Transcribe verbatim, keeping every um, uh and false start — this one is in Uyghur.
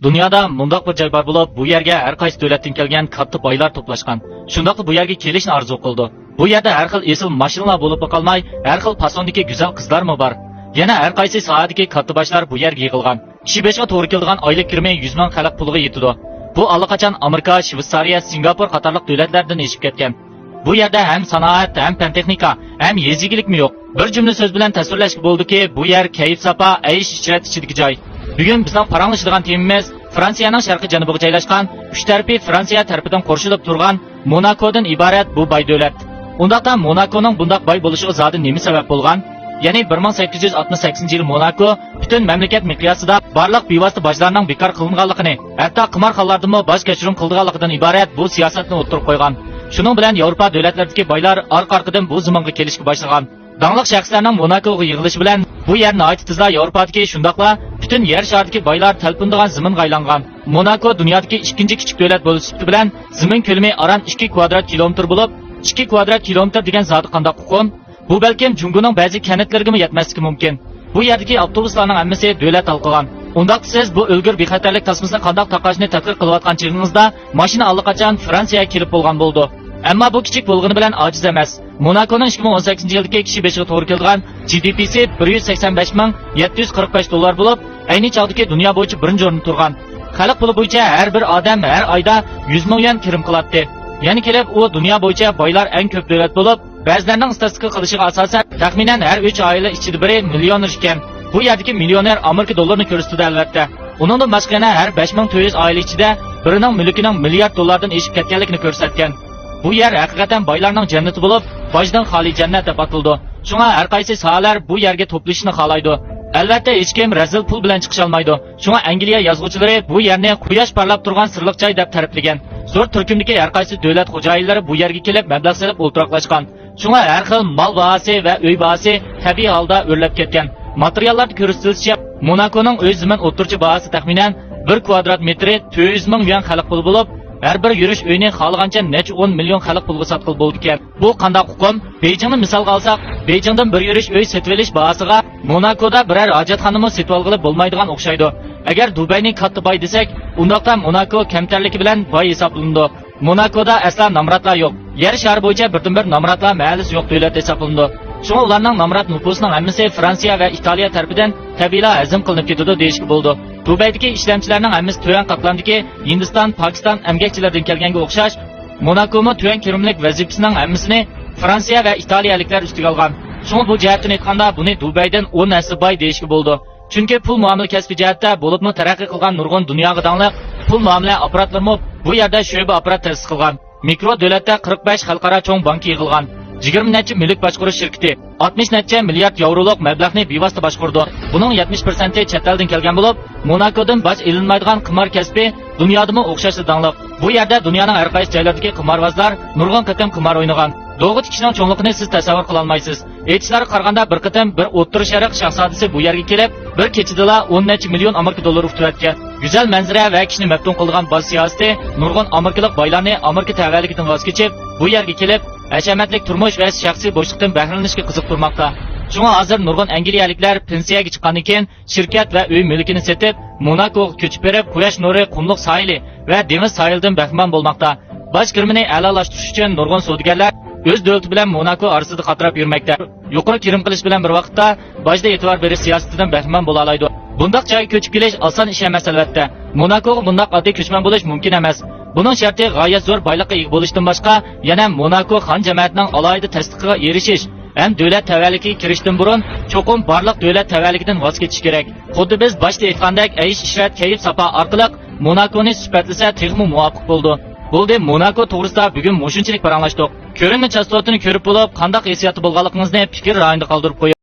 دۇنيادا مۇنداق بىر جاي بار بولۇپ، بۇ يەرگە ھەر قايسى دۆلەتتىن كەلگەن كاتتا بايلار توپلاشقان. شۇنداقلا بۇ يەرگە كېلىشنى ئارزۇ قىلىدۇ. بۇ يەردە ھەر خىل ئېسىل ماشىنىلار بولۇپلا قالماي، ھەر خىل پاسوندىكى گۈزەل قىزلارمۇ بار. يەنە ھەر قايسى ساھەدىكى كاتتا باشلار بۇ يەرگە يىغىلغان. كىشى بېشىغا توغرا كېلىدىغان ئايلىق كىرىمى يۈز مىڭ خەلق پۇلىغا يېتىدۇ. بۇ ئاللىقاچان ئامېرىكا، شۋېتسارىيە، سىنگاپور قاتارلىق دۆلەتلەردىن ئېشىپ كەتكەن. بۇ يەردە ھەم سانائەت، ھەم پەن تېخنىكا، ھەم يېزا ئىگىلىكمۇ يوق. بىر جۈملە سۆز بىلەن تەسۋىرلەشكە بولىدۇكى، بۇ يەر كەيپ ساپا، ئەيش ئىشرەت ئىچىدىكى جاي. بۈگۈن بىزنىڭ پاراڭلىشىدىغان تېمىمىز فرانسىيەنىڭ شەرقىي جەنۇبىغا جايلاشقان، ئۈچ تەرىپى فرانسىيە تەرىپىدىن قورشىلىپ تۇرغان موناكودىن ئىبارەت بۇ باي دۆلەت. ئۇنداقتا موناكونىڭ بۇنداق باي بولۇشىغا زادى نېمە سەۋەب بولغان؟ يەنى بىر مىڭ سەككىز يۈز ئاتمىش سەككىزىنچى يىلى موناكو پۈتۈن مەملىكەت مىقياسىدا بارلىق بىۋاسىتە باجلارنىڭ بىكار قىلىنغانلىقىنى، ھەتتا قىمارخانىلاردىنمۇ باج كەچۈرۈم قىلىدىغانلىقىدىن ئىبارەت بۇ سىياسەتنى ئوتتۇرىغا قويغان. شۇنىڭ بىلەن ياۋروپا دۆلەتلىرىدىكى بايلار ئارقا-ئارقىدىن بۇ زېمىنغا كېلىشكە باشلىغان. داڭلىق شەخسلەرنىڭ موناكوغا يىغىلىشى بىلەن بۇ يەر ناھايىتى تېزلا ياۋروپادىكى، شۇنداقلا پۈتۈن يەر شارىدىكى بايلار تەلپۈنىدىغان زېمىنغا ئايلانغان. موناكو دۇنيادىكى ئىككىنچى كىچىك دۆلەت بولۇش سۈپىتى بىلەن زېمىن كۆلىمى ئاران ئىككى كۋادرات كىلومېتىر بولۇپ، ئىككى كۋادرات كىلومېتىر دېگەن زادى قانداق ئۇقۇم؟ بۇ بەلكىم جۇڭگونىڭ بەزى كەنتلىرىگىمۇ يەتمەسلىكى مۇمكىن. بۇ يەردىكى ئاپتوبۇسلارنىڭ ھەممىسى دۆلەت ھالقىغان. ئۇنداقتا سىز بۇ ئۆلگۈر بىخەتەرلىك تاسمىسىنى قانداق تاقاشنى تەتقىق قىلىۋاتقان چېغىڭىزدا، ماشىنا ئاللىقاچان فرانسىيەگە كېلىپ بولغان بولىدۇ. ئەمما بۇ كىچىك بولغىنى بىلەن ئاجىز ئەمەس. موناكونىڭ ئىككى مىڭ ئون سەككىزىنچى يىلدىكى كىشى بېشىغا توغرا كېلىدىغان جى دى پىسى بىر يۈز سەكسەن بەش مىڭ يەتتە يۈز قىرىق بەش دوللار بولۇپ، ئەينى چاغدىكى دۇنيا بويىچە بىرىنچى ئورۇندا تۇرغان. خەلق پۇلى بويىچە ھەر بىر ئادەم ھەر ئايدا يۈز مىڭ يۈەن كىرىم قىلاتتى. يەنە كېلىپ، ئۇ دۇنيا بويىچە بايلار ئەڭ كۆپ دۆلەت بولۇپ، بەزىلەرنىڭ ئىستاتىستىكىغا قىلىشىغا ئاساسەن، تەخمىنەن ھەر ئۈچ ئائىلە ئىچىدە بىرى مىليونېر ئىكەن. بۇ يەردىكى مىليونېر ئامېرىكا دوللىرىنى كۆرسىتىدۇ، ئەلۋەتتە. ئۇنىڭدىن باشقا يەنە ھەر بەش مىڭ تۆت يۈز ئائىلە ئىچىدە بىرىنىڭ مۈلكىنىڭ مىليارد دوللاردىن ئېشىپ كەتكەنلىكىنى كۆرسەتكەن. بۇ يەر ھەقىقەتەن بايلارنىڭ جەننىتى بولۇپ، باجدىن خالىي جەننەت دەپ ئاتىلىدۇ. شۇڭا ھەر قايسى ساھەلەر بۇ يەرگە توپلىشىشنى خالايدۇ. ئەلۋەتتە، ھېچكىم رەزىل پۇل بىلەن چىقىشالمايدۇ. شۇڭا ئەنگلىيە يازغۇچىلىرى بۇ يەرنى قۇياش پارلاپ تۇرغان سىرلىق جاي دەپ تەرىپلىگەن. زور تۈركۈمدىكى ھەر قايسى دۆلەت خوجايىنلىرى بۇ يەرگە كېلىپ مەبلەغ سېلىپ ئولتۇراقلاشقان. شۇڭا ھەر خىل مال باھاسى ۋە ئۆي باھاسى تەبىئىي ھالدا ئۆرلەپ كەتكەن. ماتېرىياللاردا كۆرسىتىلىشىچە، موناكونىڭ ئۆي زېمىن ئوتتۇرىچە باھاسى تەخمىنەن بىر كۋادرات مېتىرى تۆت يۈز مىڭ يۈەن خەلق پۇلى بولۇپ، ھەر بىر يۈرۈش ئۆينى خالىغانچە نەچچە ئون مىليون خەلق پۇلىغا ساتقىلى بولىدىكەن. بۇ قانداق ئۇقۇم؟ بېيجىڭنى مىسالغا ئالساق، بېيجىڭدىن بىر يۈرۈش ئۆي سېتىۋېلىش باھاسىغا موناكودا بىرەر ھاجەتخانىمۇ سېتىۋالغىلى بولمايدىغان ئوخشايدۇ. ئەگەر دۇبەينى كاتتا باي دېسەك، ئۇنداقتا موناكو كەمتەرلىكى بىلەن باي ھېسابلىنىدۇ. موناكودا ئەسلا نامراتلار يوق. يەر شارى بويىچە بىردىنبىر نامراتلار مەھەللىسى يوق دۆلەت ھېسابلىنىدۇ. شۇڭا ئۇلارنىڭ نامرات نوپۇسىنىڭ ھەممىسى فرانسىيە ۋە ئىتالىيە تەرىپىدىن تەبىئىيلا ھەزىم قىلىنىپ كېتىدۇ دېيىشكە بولىدۇ. دۇبەيدىكى ئىشلەمچىلەرنىڭ ھەممىسى تۆۋەن قاتلامدىكى ھىندىستان، پاكىستان ئەمگەكچىلىرىدىن كەلگەنگە ئوخشاش، موناكومۇ تۆۋەن كىرىملىك ۋەزىپىسىنىڭ ھەممىسىنى فرانسىيە ۋە ئىتالىيەلىكلەر ئۈستىگە ئالغان. شۇڭا بۇ جەھەتتىن ئېيتقاندا، بۇنى دۇبەيدىن ئون ھەسسە باي دېيىشكە بولىدۇ. چۈنكى پۇل مۇئامىلە كەسپى جەھەتتە بولۇپمۇ تەرەققىي قىلغان نۇرغۇن دۇنياغا داڭلىق پۇل مۇئامىلە ئاپپاراتلىرىمۇ بۇ يەردە شۆبە ئاپپارات تەسىس قىلغان. مىكرو دۆلەتتە قىرىق بەش خەلقئارا چوڭ بانكا يىغىلغان. يىگىرمە نەچچە مۈلۈك باشقۇرۇش شىركىتى، ئاتمىش نەچچە مىليارد ياۋرولۇق مەبلەغنى بىۋاسىتە باشقۇرىدۇ. بۇنىڭ يەتمىش پىرسەنتى چەت ئەلدىن كەلگەن بولۇپ، موناكودىن باج ئېلىنمايدىغان قىمار كەسپى دۇنيادىمۇ ئوخشاشلا داڭلىق. بۇ يەردە دۇنيانىڭ ھەر قايسى جايلىرىدىكى قىمارۋازلار نۇرغۇن قېتىم قىمار ئوينىغان. دوغا تىكىشنىڭ چوڭلۇقىنى سىز تەسەۋۋۇر قىلالمايسىز. ئېيتىشلارغا قارىغاندا، بىر قېتىم بىر ئوتتۇرا شەرق شاھزادىسى بۇ يەرگە كېلىپ، بىر كېچىدىلا ئون نەچچە مىليون ئامېرىكا دوللىرى ئۇتۇۋەتكەن. گۈزەل مەنزىرە ۋە كىشىنى مەپتۇن قىلىدىغان باج سىياسىتى نۇرغۇن ئامېرىكىلىق بايلارنى ئامېرىكا تەۋەلىكىدىن ۋاز كېچىپ، بۇ يەرگە كېلىپ، ھەشەمەتلىك تۇرمۇش ۋە شەخسىي بوشلۇقتىن بەھرىلىنىشكە قىزىقتۇرماقتا. شۇڭا ھازىر نۇرغۇن ئەنگلىيەلىكلەر پېنسىيەگە چىققاندىن كېيىن، شىركەت ۋە ئۆي مۈلكىنى سېتىپ، موناكوغا كۆچۈپ بېرىپ، قۇياش نۇرى، قۇملۇق ساھىلى ۋە دېڭىز ساھىلىدىن بەھرىمەن بولماقتا. باج كىرىمىنى ئەلالاشتۇرۇش ئۈچۈن نۇرغۇن سودىگەرلەر ئۆز دۆلىتى بىلەن موناكو ئارىسىدا قاتراپ يۈرمەكتە. يۇقىرى كىرىم قىلىش بىلەن بىر ۋاقىتتا باجدا ئېتىبار بېرىش سىياسىتىدىن بەھرىمەن بولالايدۇ. بۇنداق جايغا كۆچۈپ كېلىش ئاسان ئىش ئەمەس، ئەلۋەتتە. موناكوغا بۇنداق ئاددىي كۆچمەن بولۇش مۇمكىن ئەمەس. بۇنىڭ شەرتى غايەت زور بايلىققا ئىگە بولۇشتىن باشقا، يەنە موناكو خان جەمەتىنىڭ ئالاھىدە تەستىقىغا ئېرىشىش ھەم دۆلەت تەۋەلىكىگە كىرىشتىن بۇرۇن چوقۇم بارلىق دۆلەت تەۋەلىكىدىن ۋاز كېچىش كېرەك. خۇددى بىز باشتا ئېيتقاندەك، ئەيش-ئىشرەت، كەيپ-ساپا ئارقىلىق موناكونى سۈپەتلىسە تېخىمۇ مۇۋاپىق بولىدۇ. بولدى، موناكو توغرىسىدا بۈگۈن مۇشۇنچىلىك پاراڭلاشتۇق. كۆرۈنمە چاستوتىنى كۆرۈپ بولۇپ، قانداق ھېسسىياتتا بولغانلىقىڭىزنى پىكىر رايونىدا قالدۇرۇپ قويۇڭ.